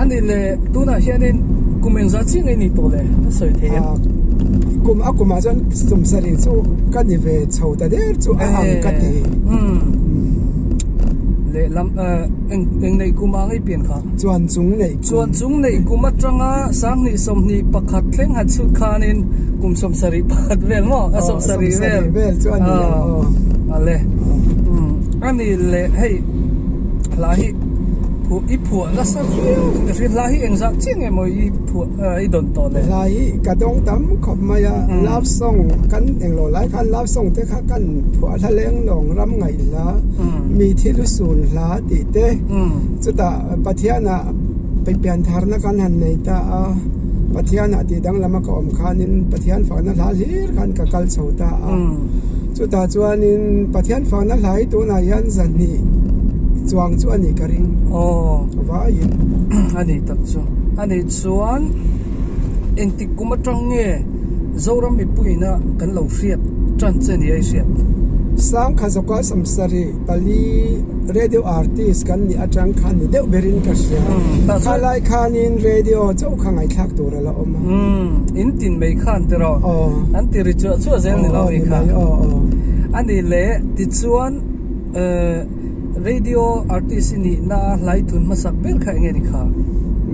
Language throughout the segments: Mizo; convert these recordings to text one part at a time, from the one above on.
Ani le tunah hianin kum engzah chiah nge ni tawh le a sawi thei em? Kum a kumah chuan sum sarih chu ka ni ve chho ta der chu a ang ka ti. Lehlam eng eng neih kum ah ngei pian kha? Chuan chung neih kum. Chuan chung neih kum atanga 2021 thleng han chhut khanin kum 71 vel maw? A 70 vel. vel chu a ni ang aw. Ale. Ani le hei hla hi phuah i phuah nasa viau in ka hria hla hi engzah chiah nge maw i phuah i dawn tawh le? Hla hi ka dawng tam khawp mai a, love song kan englo lai khan love song te kha kan phuah hla leng lawng ram ngaih hla, mi thil sul hla tih te, chutah Pathianah piantharna kan han nei ta a, Pathianah tih danglam a ka awm khanin Pathian fakna hla hlir khan ka kal chho ta a, chutah chuanin Pathian fakna hla hi tunah hian zahnih chuang chu a nih ka ring. Aw. Vaiin. A nih tak chu. A nih chuan engtik kum atang nge Zoram mipuiina kan lo hriat tan che nia i hriat? Sangkha zawka Samsarih pali radio artist kan nih atang khan ni deuh berin ka hria. Khalai khanin radio chauh kha ngaihthlak tur a la awm a. In tin mai khan tiraw? An ti ri chuah chuah zel ni lo mi kha. A nih leh tichuan Radio artist i nihna a hlaithun hmasak ber kha enge ni kha?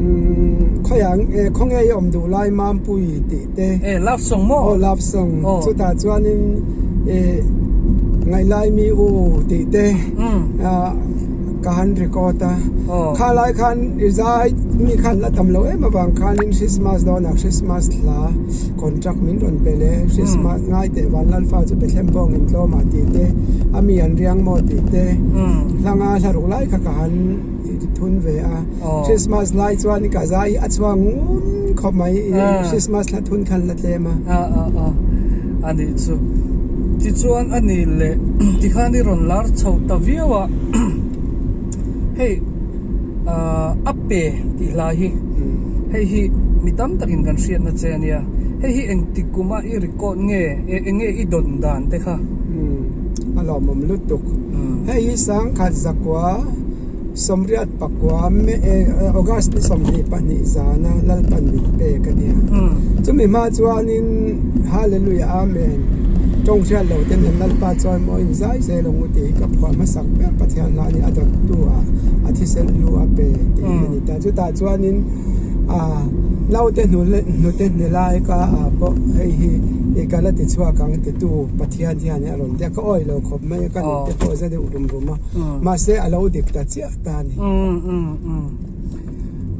Umm khawiah nge khawnge i awm duh lai Mampui tih te. E love song maw? Aw love song. Chutah chuanin ih Ngaihlai mi u tih te ka han record a. Kha lai khan i zai mi khan la tam lo em avang khanin Christmas dawnah Christmas hla contract min rawn pe leh Christmas ngai teh Vanlalfa chu Bethlehem pawh in tlawm ah tih te a mi an riang maw tih te hlanga hla ruk lai kha ka han thun ve a Christmas lai chuan ka zai a chhuak ngun khawp mai Christmas hla thun khan la tlem a. A nih chu tichuan a ni leh tikhan i rawn lar chho ta viau a hei a pe tih hla hi hei hi mi tam takin kan hriatna che a nia hei hi engtik kuma i record nge eng nge i dawn dan te kha a lawmawm lutuk hei hi sangkhat zakua sawmriat pakua August ni 22 zana Lalpan min pek a nia chumi hma chuanin Hallelujah Amen tawng hriat lo te nen Lalpa chuan maw in zai zel ang u tih hi ka phuah hmasak ber Pathian hla a ni a dawttu ah a thisen hlu a pe tih hi a ni ta chutah chuanin ah naute hnute hne lai ka ah pawh hei hi ih ka la ti chhuak ang titu Pathian hian a rawn tia ka awi lo khawp mai a ka nih te pawh za deuh rum rum a mahse a lo dik ta chiah ta a ni.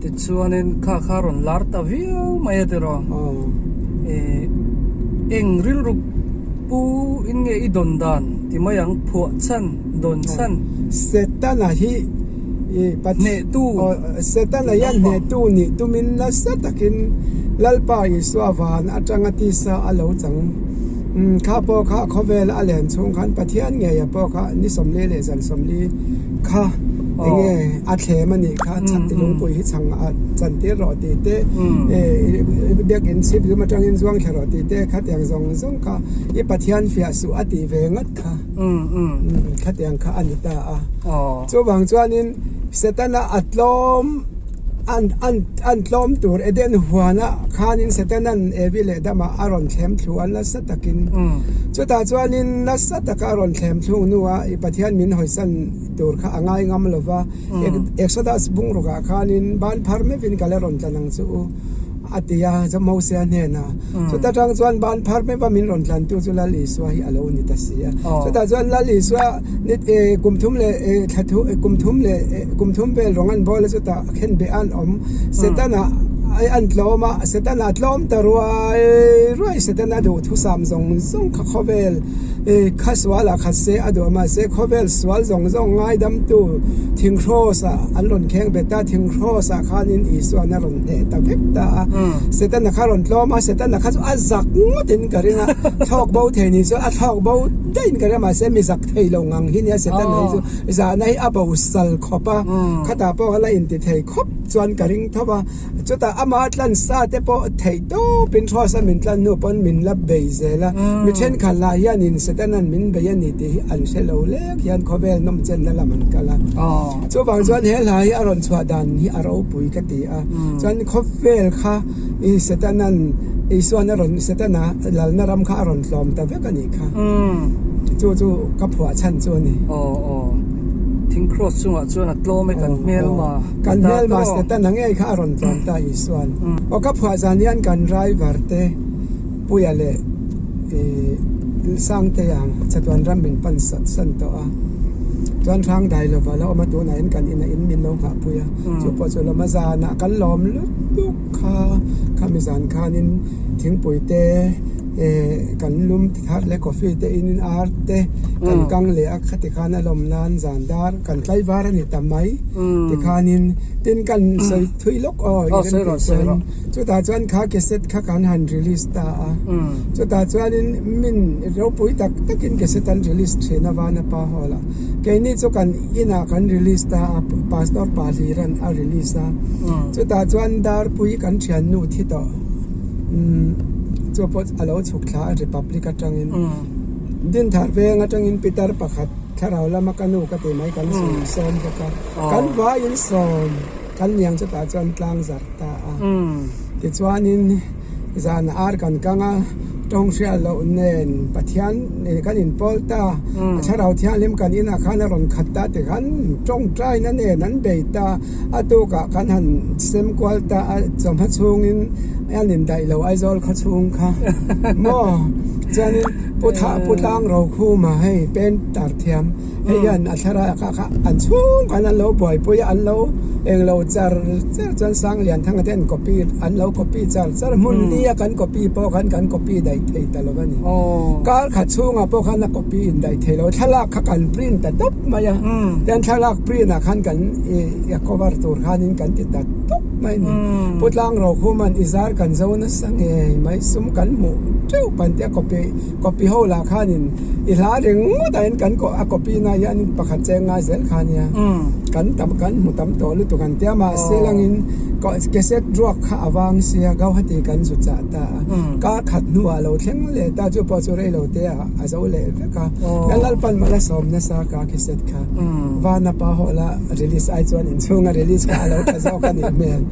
Tichuanin kha kha rawn lar ta viau mai a tiraw. Ih eng rilru pu in nge i dawn dan ti mai ang phuah chhan dawn chhan. Setana hi ih Hnehtu Setana hian hnehtu nih tumin nasa takin Lalpa Isua van atanga tisa a lo chang. Kha pawh kha khawvel a len chhung khan Pathian ngeia pawh kha ni 40 leh zan 40 kha enge a thlem a nih kha lungpui hi chhang a chan tir rawh tih te biakin chhip zum atangin zuang thla rawh tih te khatiang zawng zawng kha i Pathian fiah suh a tih ve ngawt kha khatiang kha a ni ta a chuvang chuanin Setana a tlawm an an an tlawm tur Eden huana khanin Setanan Evi leh Adama a rawn thlem thlu a nasa takin chutah chuanin nasa taka a rawn thlem thlung hnua i Pathian min hawisan tur kha a ngai ngam lo va, Exodus bungrukah khanin ban phar meuhin ka la rawn tlan ang chu u a ti a, Mosea hnenah. Chuta tang chuan ban phar meuha min rawn tlantu chu Lal Isua hi a lo ni ta si a. Chutah chuan Lal Isua ni kum thum leh thla thu kum thum leh kum thum vel rawng an bawl a chutah khenbeh an awm. Setana ai an tlawm a, Setana tlawm ta ruai ruai Setana duhthusam zawng zawng kha khawvel Kha sual ah khat se a duh a mahse khawvel sual zawng zawng ngaidamtu thing hrawsa an rawn kheng bet a, thing hrawsa khanin Isuan a rawn hneh ta vek ta a, Setana kha rawn tlawm a, Setana kha chu a zak ngawtin ka ring a, thlawk bo thei ni chuan a thlawk bo daihin ka ring a mahse mi zak thei lo ngang hi nia Setana hi chu zahna hi a bo sal khawp a, khatah pawh kha la inti thei khawp chuan ka ring tho a, chutah a. Ama tlan sa te pawh theih tawpin Hrawsa min tlan hnu pawn min la bei zel a. Mi thenkhat lah hianin Setanan min bei a ni tih hi an hre lo lek hian khawvel nawm chenna lam an kal a. Chuvang chuan he hla hi a rawn chhuah dan hi a ropui ka ti a. Chuan khawvel kha i Setanan Isuan a rawn Setana lalna ram kha a rawn tlawm ta vek a nih kha. Chu chu ka phuah chhan chu a ni. Aw aw. Thing cross chungah chuan a tlawm e kan hmelma. Kan hmelma Setana ngei kha a rawn tlawm ta Isuan. Aw ka phuah zan hian kan driver te Puia leh Sangtea chatuan ram min pan sat san tawh a. Chuan hrang dai lova la awm a tunah hian kan inah in min lo nghahpui a. Chu pawh chu lawm a zanah kan lawm lutuk kha khami zan khanin thingpui te kan lum thar leh coffee te in ar te kan kang leh a khati khan a lawm nan zan dar kan tlaivar a ni ta mai tikhanin tin kan sawi thui lawk aw i rem tih chuan chutah chuan kha cassette kha kan han release ta a chutah chuanin min ropui tak takin cassette an release thin a Vanapa hall ah keini chu kan inah kan release ta a pastor pa hliran a release a chutah chuan darpui kan thiannu thi tawh. Umm chu pawh a lo chhuk thla a Republic atangin Dinthar veng atangin Pitar pakhat thlarau lama ka nu ka ti mai kan sawi sawm bawk a kan vaiin sawm kan niang chutah chuan tlang zar ta a tichuanin zan ar kan kang a tawng hriat loh nen Pathian nen kan inpawl ta a thlarau thianghlim kan inah khan a rawn khat ta tikhan tawngtaina nen an bei ta. A tukah kan han sem kual ta a, chawhma chhungin an indaih lo Aizawl khaw chhung kha maw? Chuanin Pu Tha Pu Tlang Rokhuma hei pen tar thiam hei hian a thlalak ah kha an chhung khan an lo buaipui a, an lo englo char char chuan Sanglianthanga te an copy an lo copy char char hmun lia kan copy pawh khan kan copy daih thei ta lo a ni. Kar khat chhungah pawh khan a copy indaih thei lo, thlalak kha kan print ta tawp mai a, tian thlalak print ah khan kan i a cover tur khanin kan ti ta tawp mai a ni. Pu Tlang Rokhum-a'n i zar kan zo nasa ngei mai sum kan hmuh teuh pan tia copy copy ho lah khanin i hla ringawt ah hian kan a copy na hian pakhat cheng ngai zel kha nia kan tam kan hmu tam tawh lutuk an tia mahse langin cassette ruak kha a vang sia Gauhati kan zu chah ta a kar khat hnuah lo thleng leh ta chu pawh chu rei lo te ah a zo leh vek a kan Lalpan mah la sawm nasa ka cassette kha Vana pa hawh la release ai chuan inchhunga release kha a lo tha zawk a nih hmel.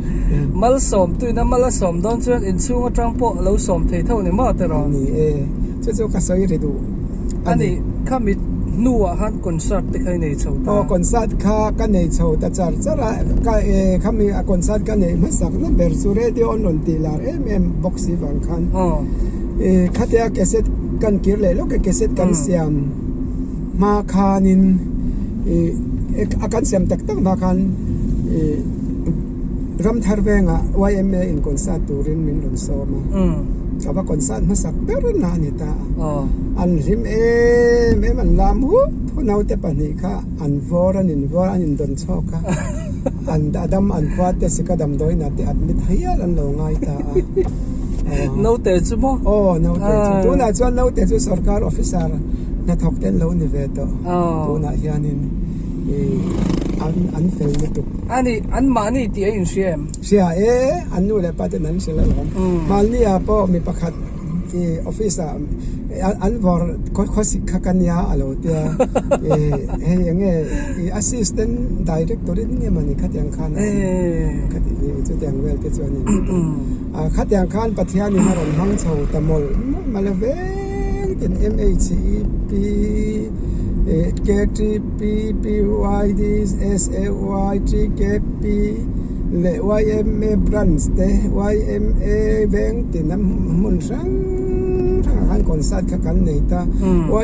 Malsawm tuina mal a sawm dawn chuan inchhung atang pawh a lo sawm thei tho ni maw tiraw? Ni e, chu chu ka sawi ri duh a ni. Khami hnuah khan concert te kha i nei chho ta? Aw concert kha ka nei chho ta char char a, ka e khami a concert ka neih hmasak na ber chu radio an rawn tih lar em em bawk si vang khan e khatia cassette kan kir leh lawk e cassette kan siam. Hma khanin ih a kan siam tak tak hma khan ih Ramthar vengah YMA in concert turin min rawn sawm a, ka va concert hmasak ber na a ni ta a, an hlim em em an lam hup hup naute pahnih kha an vawr an invawr an indawn chhawk a, an a dam an khua te sika damdawiin ah te admit hial an lo ngai ta a. Naute chu maw? Aw naute chu tunah chuan naute chu sorkar officer hnathawk te an lo ni ve tawh tunah hianin ih an an fel lutuk. A ni an mahni tih a inhria em? Hria e, an nu leh pa ten an hrilh alawm. Mahni ah pawh mi pakhat ih office ah an vawr khawsik kha ka nia a lo tia ih hei eng nge ih assistant director in nge mawni khatiang khan a awm khati chutiang vel te chuan in ah khatiang khan Pathianin a rawn hmang chho ta mawlh mawlh mawlh a veng tin MHEP ih KTP PYD SAY TKP leh YMA branch te YMA veng tin a hmun hrang hrangah khan concert kha kan nei ta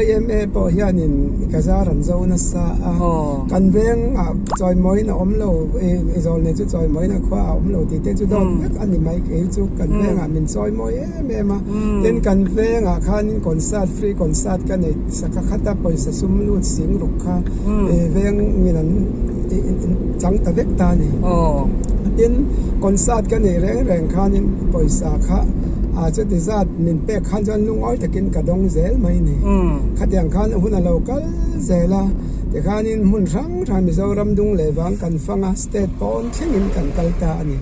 YMA pawh hianin ka zar an zo nasa a kan vengah chawimawiin a awm lo ih zawlnei chu chawimawiin a khua a awm lo tih te chu dawt vek a ni mai kei chu kan vengah min chawimawi em em a tin kan vengah khanin concert free concert ka nei saka khata pawisa sum lut sing ruk kha ih vengin an chang ta vek ta a ni. Tin, concert ka neih reng reng khanin pawisa kha ah chuti zat min pek khan chuan lungawi takin ka dawng zel mai a ni. Khatiang khan hun a lo kal zel a, tikhanin hmun hrang hrang Mizoram dung leh vang kan fang a, state pawn thlengin kan kal ta a ni.